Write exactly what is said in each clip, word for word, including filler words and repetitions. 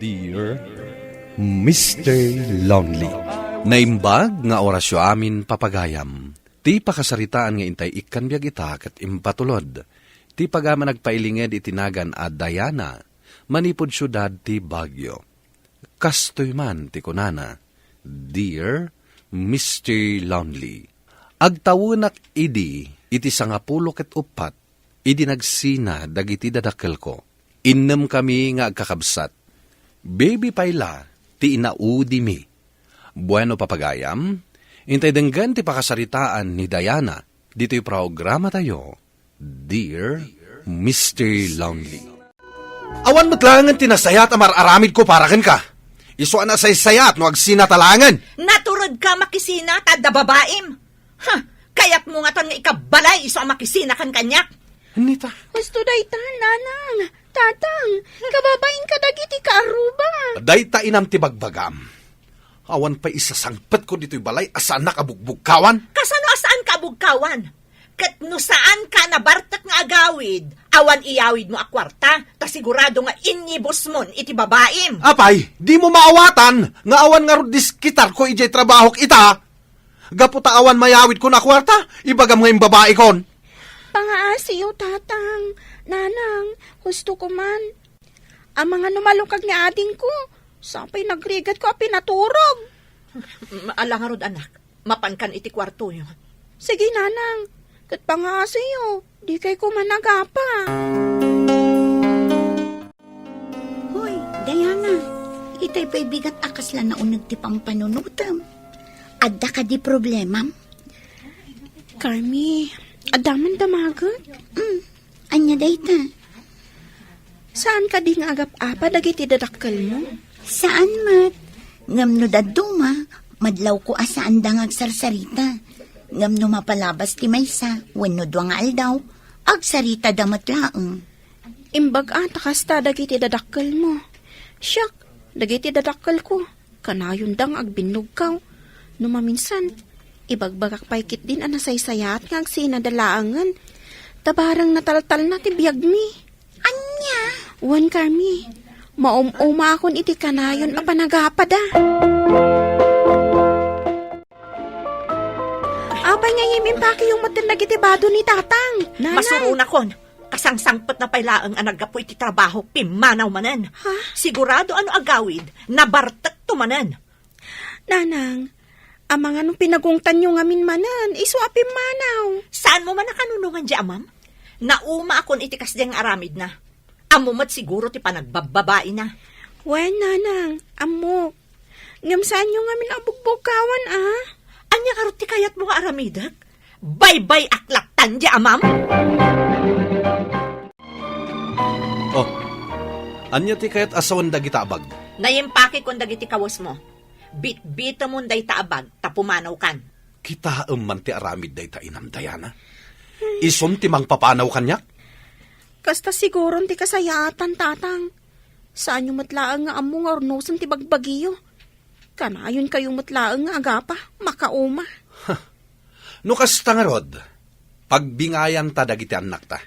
Dear Mister Lonely. Naimbag nga orasyo amin, papagayam. Ti pakasaritaan nga intay ikkan biag ita ket impatulod ti pagayam a nagpailinged iti nagan a Diana manipud siudad ti Baguio. Kastoy man ti kunana, "Dear Mister Lonely, agtawenak idi iti sangapulo ket uppat idi nagsina dagiti dadakkelko. Innem kami nga agkakabsat. Baby pay la ti inaudimi." Bueno, papagayam, intay denggen ti pakasaritaan ni Diana ditoy programatayo, Dear Mister Lonely. Awan met laengen ti nasayaat a mar-aramidko para kenka. Isu a nasaysayaat no agsina ta laengen. Naturedka makisina ta adda babaim. Ha, kayatmo ngatan nga ikabbalay isu a makisina kan kaniak? Anita? Husto dayta, nanang, tatang, kababain kadagiti kaaruba. Dayta inam ti bagbagam. Awan pay isasangpetko ditoy balay a saannak a bugbugkawan. Kasano a saanka a bugkawan? Ket no saanka a nabartek nga agawid, awan iyawidmo a kuarta, ta sigurado nga inyibusmon iti babaim. Apay, dimo maawatan nga awan ngarud diskitarko idiay trabahok ita? Gapu ta awan mayawidkon a kuarta, ibagam nga imbabaikon. Pangaasiyo, tatang, nanang, hustoko man. Amangan no malukag nga adingko, sapay nagrigatko a pinaturog. Ala ngarud, anak, mapankan iti kuartoyo. Sige, nanang, ket pangaasiyo, dikay koma nagapa. Hoy, Diana, itay pay bigat a kasla nauneg ti pampanunotem. Adda kadi problemam? Carmi, adda man damaget? Mm, ania dayta? Saan kadi nga agap-apa dagiti dadakkelmo? Saan met. Ngem no dadduma, madlawko a saanda nga agsarsarita. Ngem no mapalabas ti maysa wenno dua nga aldaw, agsaritada met laeng. Imbag a ta kasta dagiti dadakkelmo. Siak, dagiti dadakkelko, kanayonda nga agbinnugkaw. No maminsan, ibagbagak pay ketdin a nasaysayaat nga agsinada laengen. Ta bareng nataltalna ti biagmi. Ania? Wen, Carmi, maum-umaakon iti kanayon a panagapada. Apay nga impakiyo metten dagiti bado ni Tatang, Nanang? Masuronakon. Kasangsangpetna pay laeng a naggapu iti trabaho, pimmanaw manen. Ha? Sigurado a no agawid, nabartekto manen. Nanang, amangan no pinagungtanyo ngamin manen, isu a pimmanaw. Saanmo man a kanunongan diay amam? Naumaakon iti kasdiay nga aramidna. Ammo met siguro ti panagbabbabaina. Wen, Nanang, ammok. Ngem saanyo ngamin a bugbugkawan, a? Ania ngarud ti kayatmo nga aramidek? Baybay-ak lattan diay amam? Oh, ania ti kayat a sawen dagita a bag? Naimpakekon dagiti kawesmo. Bitbitemon dayta a bag ta pumanawkan. Kitaem man ti aramid dayta, Inam Diana. Isun ti mangpapanaw kaniak? Kasta siguron ti kasayaatan, Tatang. Saanyo met laeng nga ammo nga urnosen ti bagbagiyo. Kanayonkayo met laeng nga agapa, makauma. No kasta ngarud, pagbingayanta dagiti annakta.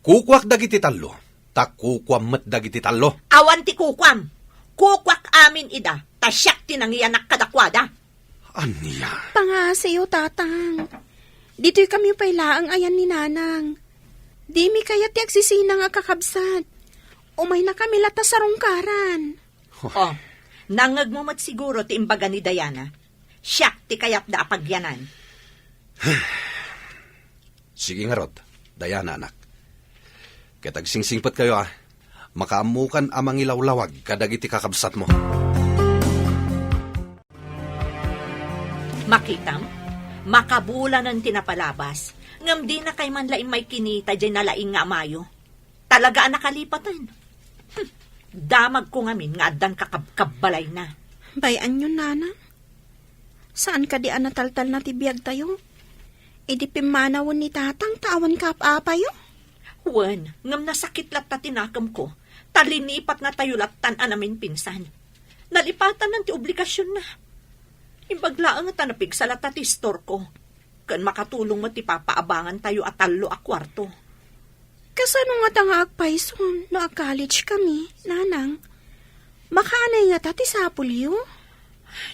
Kukuak dagiti tallo, ta kukuam met dagiti tallo. Awan ti kukuam. Kukuak amin ida, ta siak ti nangianak kadakuada. Ania? Pangaasiyo, Tatang. Ditoy kami pay laeng ayan ni Nanang. Dimi kayat ti agsisina nga kakabsat. Umaynakami latta sarungkaran. Oh, nangngegmo met siguro ti imbaga ni Diana. Siak ti kayatda a pagyanan. Sige ngarud, Diana, anak. Ket agsingsingpetkayo, a. Makaammokan a mangilawlawag kadagiti kakabsatmo. Makitam, makabulanen ti napalabas, ngem dinakay man la immay kinita diay nalaing nga amayo. Talaga a nakalipaten. Hmm, damagko ngamin nga addan kakabkabbalayna. Bay-anyo, Nanang. Saan kadi a nataltalna ti biagtayo? Idi pimmanawen ni Tatang ta awan kaap-apayo? Wen, ngem nasakit latta ti nakemko, ta linipatnatayo lattan a naminpinsan. Nalipatanan ti obligasionna. Imbag laeng ta napigsa latta ti istorko, ken makatulong met ti papaabangantayo a tallo a kuarto. Kasano ngata nga agpayson no ag-college kami, Nanang? Makaanay ngata ti sapulyo?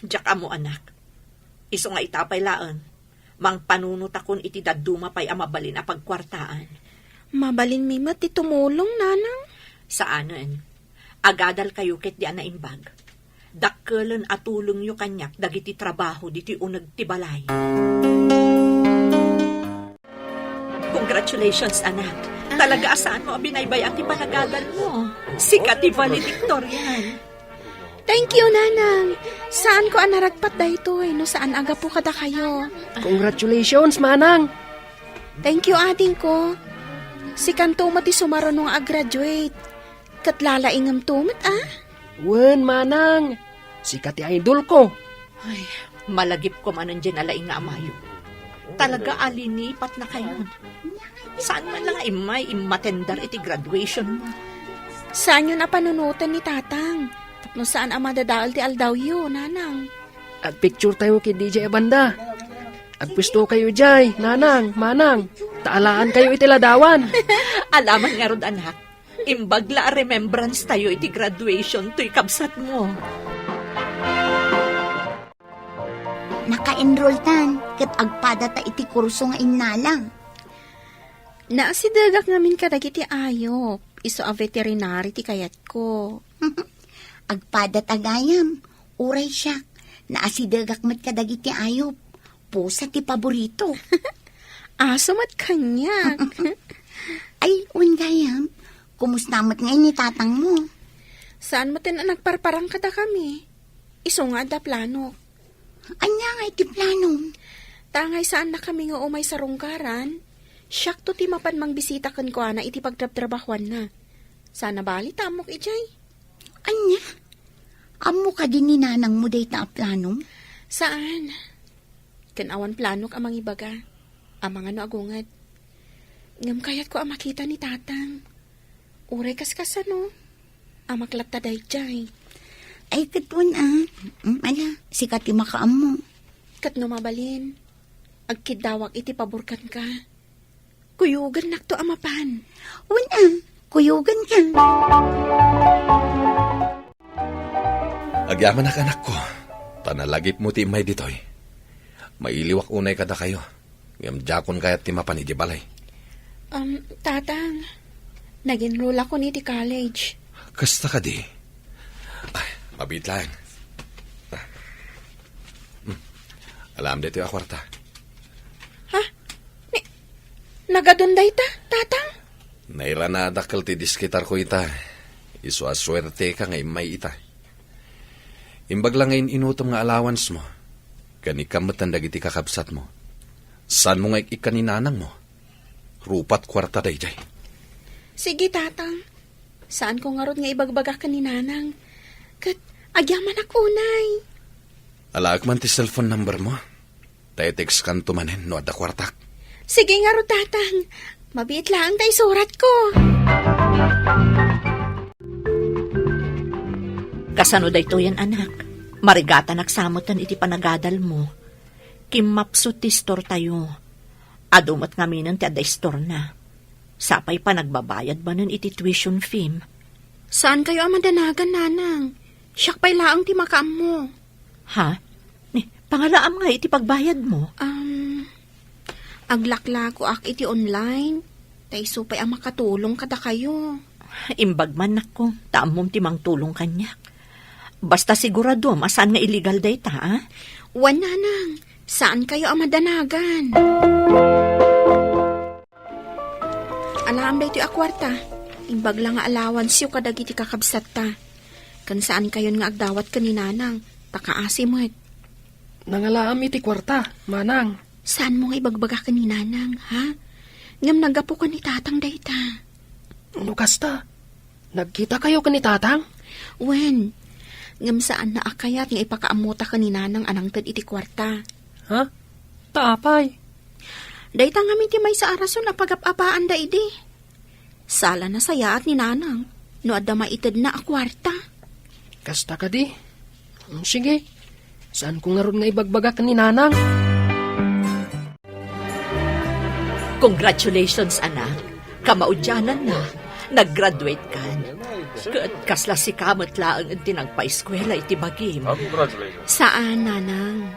Diak ammo, anak. Isu nga ita pay laeng, mangpanunotakon iti dadduma pay a mabalin a pagkuartaan. Mabalinmi met ti tumulong, nanang. Saanen. Agadalkayo ketdi a naimbag. Dakkelen a tulongyo kaniak dagiti trabaho ditoy uneg ti balay. Congratulations, anak. Talaga a saanmo a binaybay-an ti panagadalmo. Sika ti valedictorian. Thank you, nanang. Saanko a naragpat daytoy no saan a gapu kadakayo. Congratulations, manang. Thank you, adingko. Sikanto met ti sumaruno nga ag-graduate. Ket lalaingemto met, a? Wen, manang. Sika ti idolko. Ay, malagipko manen diay nalaing nga amayo. Talaga a linipatnakayon. Saan man la nga immay immatendar iti graduationmo? Saanyon a panunoten ni tatang. Tapno saan a madadael ti aldawyo, nanang. Agpicturetayo ketdi diay a banda. Agpuestokayo diay, nanang, manang. Ta alaankayo iti ladawan. Alaman ngarud, anak. Imbag la a remembranstayo iti graduation toy kabsatmo. Naka-enrolltan ket agpadata iti kurso nga innala. Naasidegak ngamin kadagiti ayop, isu a veterinary ti kayatko. Agpadata gayam, uray siak, naasidegak met kadagiti ayop. Pusa ti paborito. Aso met kaniak. Ay, wen gayam, kumusta met ngay ni tatangmo? Saan met a nagparparang kadakami? Isu nga adda planok. Ania nga iti planom? Tangay saannakami nga umay sarungkaran, siakto ti mapan mangbisita kenkuana iti pagtrabtrabahuanna. Saan a bali ta ammok idiay. Ania? Ammo kadi ni nanangmo dayta a planom? Saan. Ken awan planok a mangibaga. Amangan no agunget. Ngem kayatko a makita ni tatang. Uray kaskasano. Amak latta daydiay. Ay, ket wen a. Mm, ala, sika ti makaammo. Ket no mabalin, agkiddawak iti pabor kenka. Kuyogennakto a mapan. Wen a, kuyogenka. Agyamanak, anakko, ta nalagipmo ti immay ditoy. Mailiwak unay kadakayo, ngem diakon kayat ti mapan idiay balay. Um, Tatang, nag-enroll ako iti college. Kasta kadi? Ay, mabiit laeng. Hmm. Alam ditoy a kuarta. Ha? Ni, nagadun dayta, Tatang? Nairana a dakkel ti diskitarko ita. Isu a suerteka nga immay ita. Imbag la nga in-inutom nga allowancemo, ken ikkan metten dagiti kakabsatmo. Saanmo nga ik-ikkan ni nanangmo? Rupat kuarta daydiay. Sige, Tatang. Saanko ngarud nga ibagbaga ken ni Nanang. Ket agyamanak unay. Alaek man ti cellphone numbermo. Ta i-textkanto manen no adda kuartak. Sige ngarud, Tatang. Mabiit laeng ta isuratko. Kasano daytoyen, anak? Marigatanak sa metten iti panagadalmo. Kimmapsut ti istortayo. Adu met ngaminen ti adda istorna. Sapay panagbabayad manen iti tuition feem. Saankayo a madanagan, Nanang. Siak pay laeng ti makaammo. Ha? Ni, pangalaam nga iti pagbayadmo? Um, aglaklakoak iti online. Ta isu pay a makatulong kadakayo. Imbag man, nakko, ta ammom ti mangtulong kaniak. Basta siguradom a saan nga illegal dayta, a? Wen, Nanang, saankayo a madanagan. Alaam daytoy a kuarta. Imbag la nga allowanceyo kadagiti kakabsatta. Ken saankayon nga agdawat ken ni Nanang, ta kaasi met. Nangalaam iti kuarta, manang. Saanmo nga ibagbaga ken ni Nanang, ha? Ngem naggapu ken ni Tatang dayta. No kasta, nagkitakayo ken ni Tatang? Wen, ngem saanna a kayat nga ipakaammota ken ni Nanang a nangted iti kuarta. Ha? Ta apay? Dayta ngamin ti maysa a rason a pagap-apaanda idi. Sala nasayaat ni Nanang no adda maitedna a kuarta. Kasta kadi? Mm, sige. Saanko ngarud nga ibagbaga ken ni Nanang? Congratulations, anak. Kamaudiananna, nag-graduate kan. Ket kasla sika met laeng ti nagpaeskuela iti bagim. Congratulations. Saan, Nanang.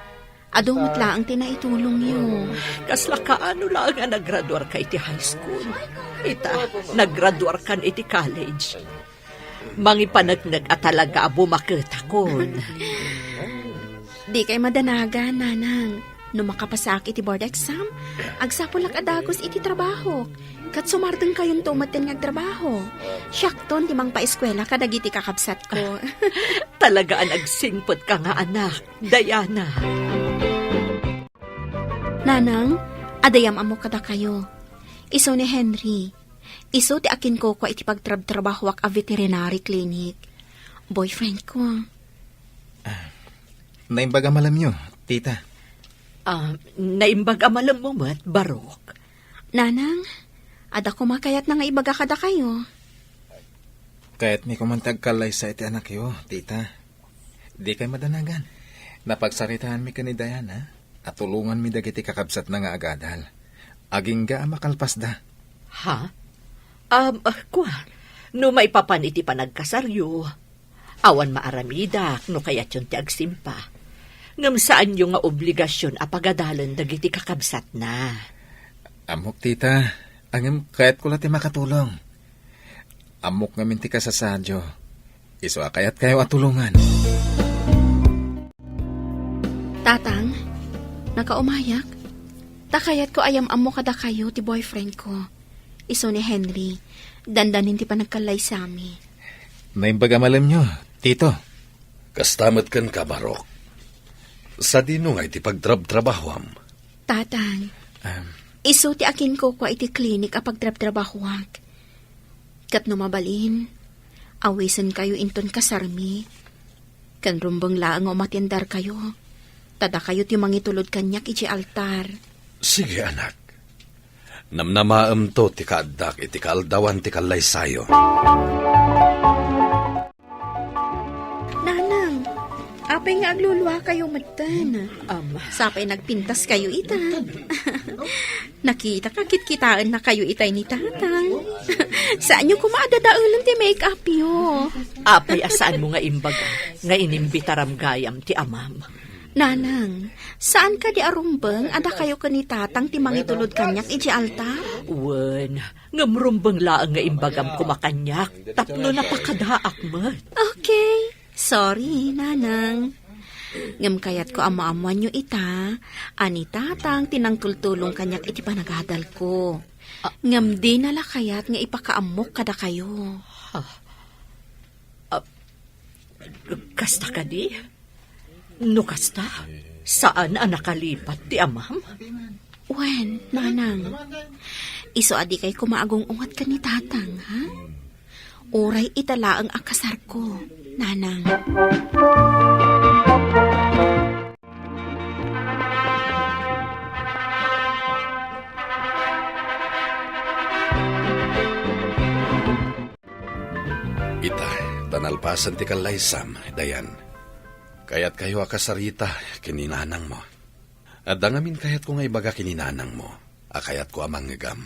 Adu met laeng ti naitulongyo. Kasla kaano laeng a nagraduarka iti high school. Ita, nagraduarkan iti college. Mangipaneknek a talaga a bumaketakon. Dikay madanagan, Nanang. No makapasaak iti board exam, agsapulak a dagus iti trabahok. Ket sumardengkayonto metten nga agtrabaho. Siakton ti mangpaeskuela kadagiti kakabsatko. Talaga a nagsingpetka nga anak, Diana. Nanang, adda am-ammok kadakayo. Isu ni Henry. Isu ti akinkukua iti pagtrabtrabahoak a veterinary clinic. Boyfriend ko. Ah, naimbag a malemyo, tita. Ah, naimbag a malemmo met, Barok. Nanang, adda koma kayatna nga ibaga kadakayo. Kayatmi koman ti agkallaysa iti anakyo, tita. Dikay madanagan. Napagsaritaanmi ken ni Diana a tulonganmi dagiti kakabsatna nga agadal. Agingga a makalpasda. Ha? Um, ah, kua, no maipapan iti panagkasaryo, awan maaramidak no kayatyon ti agsimpa. Ngem saanyo nga obligasion a pagadalen dagiti kakabsatna. Ammok, tita. Ngem kayatko la ti makatulong. Ammok ngamin ti kasasaadyo. Isu a kayatkayo a tulongan. Tatang, nakaumayak? Ta kayatko a yam-ammo kadakayo ti boyfriend ko. Isu ni Henry, dandanin ti panagkallaysami. Naimbag a malemyo, tito. Kasta met kenka, Barok. Sadino nga iti pagtrabtrabahoam? Tatang, Am. isu ti akinkukua iti klinik a pagtrabtrabahoak. Ket no mabalin, awisenkayo inton kasarmi. Ken rumbeng laeng nga umatiendarkayo, ta dakayo ti mangitulod kaniak idiay altar. Sige, anak. Namnamaemto ti kaaddak iti kaaldawan ti kallaysayo. Nanang, apay nga agluluakayo metten? Am. Sapay nagpintaskayo ita. Nakitak a kitkitaennakayo itay ni Tatang. Saanyo koma a dadaelen ti make-upyo. Apay a saanmo nga imbaga nga inimbitaram gayam ti amam? Nanang, saan kadi a rumbeng a dakayo ken ni Tatang ti mangitulod kaniak idiay altar? Wen, ngem rumbeng laeng nga imbagam koma kaniak tapno napakadaak met. Okay. Sorry, Nanang. Ngem kayatko a maammoanyo ita a ni Tatang ti nangtultulong kaniak iti panagadalko. Ah. Ngem dina la kayat nga ipakaammok kadakayo. Ha? Ah, kasta kadi? No kasta, saan a nakalipat ti amam? Wen, Nanang. Isu a dikay koma agung-unget ken ni Tatang, ha? Uray ita laeng a kasarko, Nanang. Ita, ta nalpasen ti kallaysam, Dayan. Kayatkayo a kasarita ken ni nanangmo. Adda ngamin kayatko nga ibaga ken ni nanangmo a kayatko a mangngegam.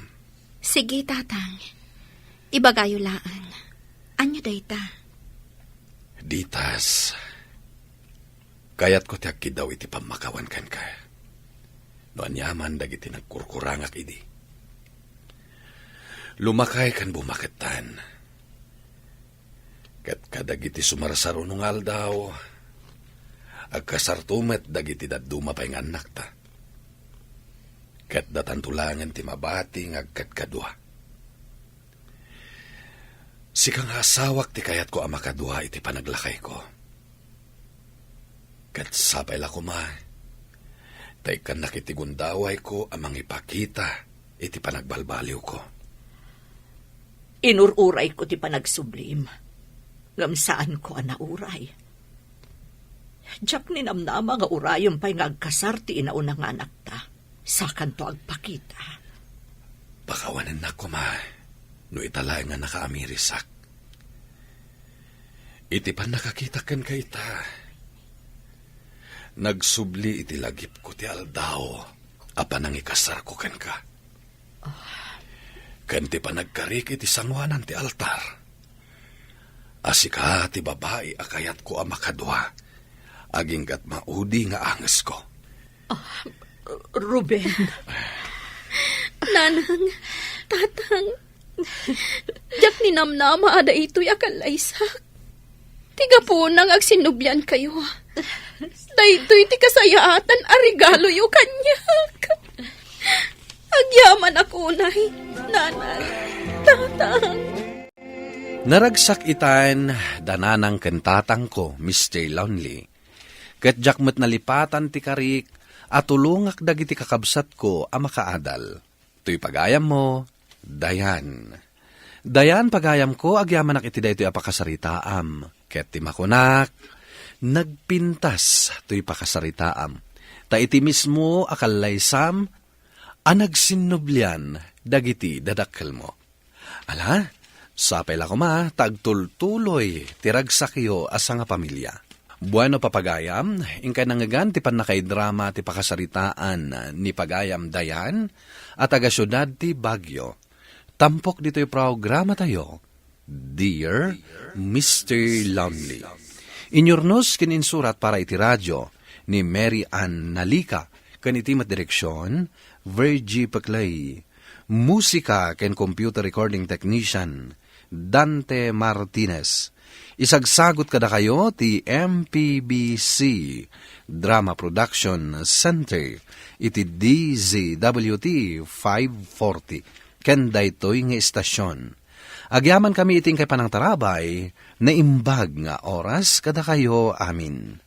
Sige, Tatang. Ibagayo laeng. Ania dayta? Ditas, kayatko ti agkiddaw iti pammakawan kenka. No aniaman dagiti nagkurkurangak idi. Lumakay ken bumakettan. Ket kadagiti sumarsaruno nga aldaw, agkasarto met dagiti dadduma pay nga annakta. Ket datanto laengen ti mabati nga agkadkadua. Sika nga asawak ti kayatko a makadua iti panaglakayko. Ket sapay la koma, ta ikkannak iti gundawayko a mangipakita iti panagbalbaliwko. Inur-urayko ti panagsublim, ngem saanko a nauray. Diak ninamnama nga urayem pay nga agkasar ti inauna nga anakta, sakanto agpakita. Pakawanennak koma no ita laeng nga nakaamirisak. Iti pannakakitak kenka ita, nagsubli iti lagipko ti aldaw a panangikasarko kenka. Ken ti panagkarik iti sangoanan ti altar, A sika ti babai a kayatko a makadua, agingga't maudi nga angesko. Ruben. Nanang, tatang, diak ninamnama a daytoy a kallaysak. Ti gapuna nga agsinnubliankayo. Daytoy ti kasayaatan a regaloyo kaniak. Agyamanak unay, nanang, tatang. Naragsak itan da nanang ken tatangko, Mister Lonely. Ket diak met nalipatan ti karik a tulongak dagiti kakabsatko a makaadal. Toy pagayammo, Dayan. Dayan, pagayamko, agyamanak iti daytoy a pakasaritaam. Ket ti makunak, nagpintas toy pakasaritaam. Ta iti mismo a kallaysam a nagsinnublian dagiti dadakkelmo. Ala, sapay la koma ta agtultuloy ti ragsakyo a sangapamilia. Bueno, papagayam, inkay nangngegan ti pannakaidrama ti pakasaritaan ni pagayam Dayan a taga-siudad ti Baguio. Tampok ditoy programatayo, Dear Mister Lonely. Inyurnos ken insurat para iti radio ni Mary Ann Nalica ken iti met direksion, Virgie Peclay. Musika ken computer recording technician, Dante Martinez. Isagsagut kadakayo ti M P B C Drama Production Center iti D Z W T five forty ken daytoy nga istasion. Agyamankami iti inkay panangtarabay, naimbag nga oras kadakayo amin.